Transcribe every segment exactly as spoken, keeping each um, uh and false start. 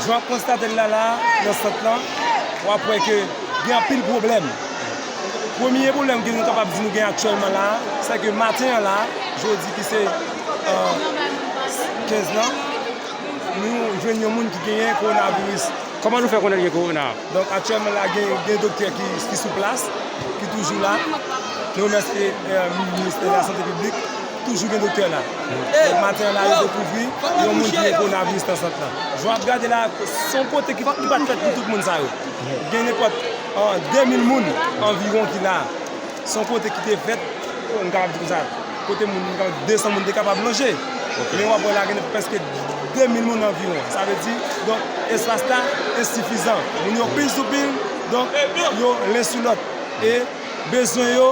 Jan w ap konstate l la, la, nan sant lan, w ap wè ke gen anpil pwoblèm. Premye pwoblèm ke nou kapab di nou gen aktyèlman la, se ke maten an la, jodi ki se, euh, kenz lan, nou jwenn yon moun ki genyen kowonaviris. Kòman nou fè konnen l gen kowona? Donk, aktyèlman la, gen, gen doktè ki, ki sou plas, ki toujou la. Nou remèsye, euh, Ministè de la Santé Piblik, toujou gen doktè la. Donk, maten an la, yo dekouvri yon moun ki gen kowonaviris nan sant lan. Jan w ap gade la, se yon kote ki, ki pa t fèt pou tout moun sa yo. Gen nenpòt, euh, de mil moun anviwon ki la. Se yon kote ki te fèt, m kapab di konsa, kote moun, m kapab, de san moun te kapab lonje. Men w ap wè la gen prèske de mil moun anviwon. Sa vle di, donk, espas la ensifizan. Moun yo pil sou pil, donk, yo len sou lòt. E bezwen yo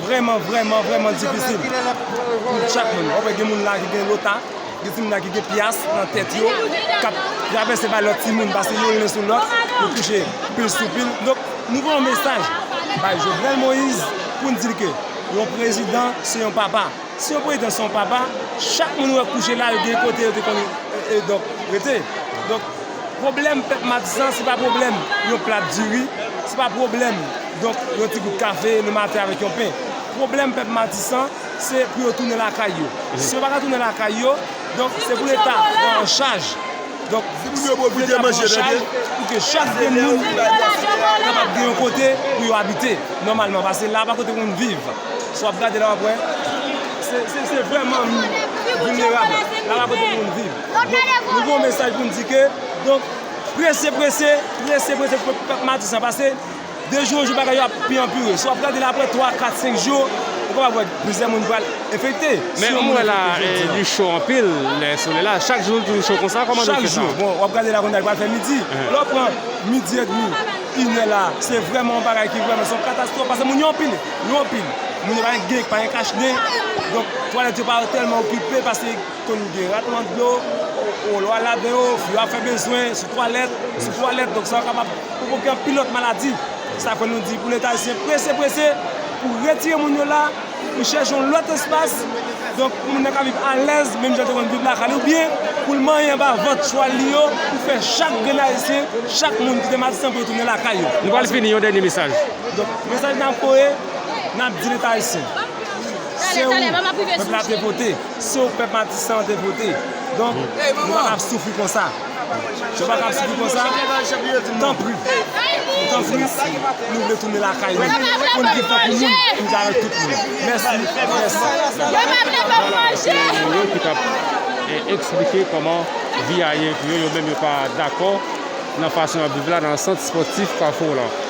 vrèman, vrèman, vrèman difisil pou chak moun. W ap wè gen moun la ki gen lota, gen timoun la ki gen pyas nan tèt yo, k ap travèse bay lòt timoun, paske yo len sou lòt, yo kouche pil sou pil. Donk, nou voye yon mesaj bay Jovenel Moïse pou n di l ke yon prezidan se yon papa. Si yon prezidan se yon papa, chak moun ou wè kouche la, yo gen kote yo te konn, e, e, donk, rete. Donk, pwoblèm pèp Matisan, se pa pwoblèm yon plat diri, se pa pwoblèm, donk, yon ti gout kafe le maten avèk yon pen. Pwoblèm pèp Matisan, se pou yo tounen lakay yo. Si yo pa ka tounen lakay yo, donk, se pou Leta pran an chaj. Donk, pou Leta pran an chaj, pou ke chak grenn moun kapab gen yon kote pou yo abite, nòmalman, paske la pa kote pou moun viv. Si w ap gade la, w ap wè, se, se, se vrèman vilnerab. La pa kote pou moun viv. Donk, nou gen yon mesaj pou n di ke, donk, prese, prese, prese, prese pou pèp Matisan, paske de jou an jou, bagay yo ap pi anpire. Si w ap gade la, apre twa, kat, senk jou, ou kapab wè plizyè moun pral enfekte. Men m wè la, e, li cho anpil, lè solèy la. Chak jou, li toujou cho konsa, kòman nou fè sa? Chak jou. Bon, w ap gade la, kounye a, li pral fè midi. Lè w pran midi edmi, inè la, se vrèman yon bagay ki vrèman, se yon katastwòf, paske moun yo anpil, yo anpil. Moun yo pa gen, pa gen kach nen, donk, twalèt yo pa tèlman okipe, paske konn gen ratman dlo, o, o, lè w al ladan yo, fi yo ap fè bezwen sou twalèt, sou twalèt, donk sa kapab pwovoke anpil lòt maladi. Sa fè nou di pou Leta ayisyen prese, prese, pou retire moun yo la, pou chèche yon lòt espas, donk pou moun nan ka viv alèz, menm jan te konn viv lakay li, oubyen pou l manyen anba vant chwal li yo, pou fè chak grenn ayisyen, chak moun ki te Matisan pou yo tounen lakay yo. Nou pral fini, yon dènye mesaj. Donk, mesaj n ap voye, n ap di Leta ayisyen. Se ou pèp la te vote, se ou pèp Matisan an te vote. Donk, nou pa ka ap soufri konsa. Nou pa ka ap soufri konsa. Tanpri, tanpri, nou vle tounen lakay nou. Pou n viv tankou moun, pou n viv avèk tout moun. Mèsi, mèsi. Yo ki t ap, e, eksplike kòman vi a ye pou yo, yo menm yo pa dakò nan fason y ap viv la nan sant espòtif Kafou lan.